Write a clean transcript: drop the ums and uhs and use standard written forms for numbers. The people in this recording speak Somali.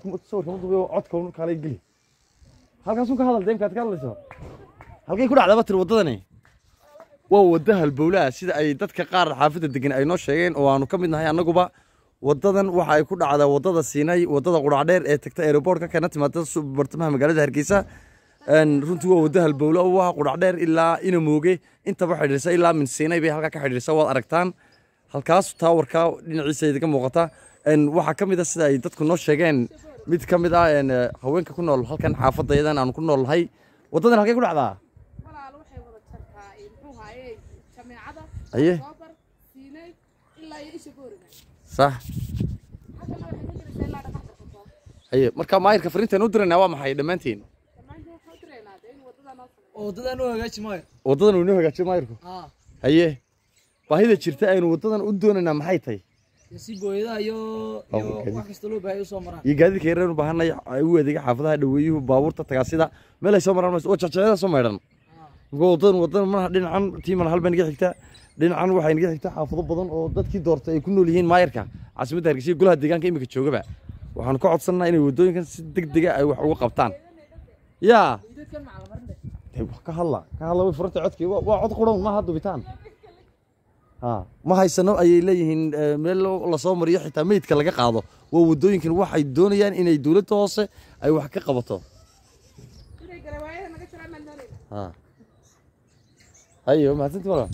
Codka sawirka ma duubayo, codka un kaalay geli. Halkaasun ka hadal deemkaad ka hadlayso. Halkay ku dhacdaba tiri waddadani? Waa wadda halbowlaha, sida ay dadka qaar xaafadda degan ay noo sheegeen oo aanu ka mid nahay annaguba. Waddadan waxa ay ku dhacdaa waddada Siinay, waddada Qudhacdheer ee tagta aeroboortka kana timaada bartamaha magaalada Hargeysa. Runtii waa wadda halbowla oo waa Qudhacdheer ilaa Inamooge intaba xidhiidhsa, ilaa min Siinay bay halkaa ka xidhiidhsa. Waad aragtaan halkaas taawarka dhinaciisa idinka muuqata. Waxaa ka mid ah, sida ay dadku noo sheegeen, mid ka mid ah haweenka ku nool halkan xaafadayadan aanu ku noolnahay. Waddadan halkay ku dhacdaa? Walaal, waxay wada jartaa, muxuu haaye, Jameecada Soobar, Siinay ilaa iyo isha Boorina. Halkana waxay ka jiraysaa ilaa Dhagaxda Qoto. Haye, marka maayirka fariintaan u diraynaa waa maxay dhammaantiin? Dhammaantiin waxaan u diraynaa dee in waddadaa noo sameeyo. Oo waddadan u hagaaji maayo. Waddadan uu inoo hagaajiyo maayirku. Haa. Haye, baahida jirta aynu waddadan u doonaynaa maxay tahay? Iyo si booyadaha iyo iyo wax kasta loo baahay u soo maraan. Iyo gaadiidka yareenu baahanay ay u adeega xaafadaha dhaweeyuhu, baabuurta tagaasida meel ay soo maraan mayso oo jajacada soo maydhan. Marka waddadan malaha dhinacan tii malaha bay naga xigtaa, dhinacan waxay naga xigtaa xaafado badan oo dadkii doortay ay ku nool yihiin. Maayarka caasimadda Hargeysa iyo golaha deegaanka imika joogaba waxaanu ka codsannaa inay waddooyinkan si degdega ay wax uga qabtaan. Yaa Dadkan macalamarin. Dee wax ka hadla, ka hadla, way furantay codkii. Waa cod quran, maaha dubitaan. Ha ma haysano ayay leeyihiin meel lasoo mariyo xitaa meydka laga qaado. Waa waddooyinkan waxay doonayaan inay dowladda hoose ay wax ka qabato. Inay garawaayada naga jaraan baan doonaynaa. Ha, hayo, mahadsanti walaal.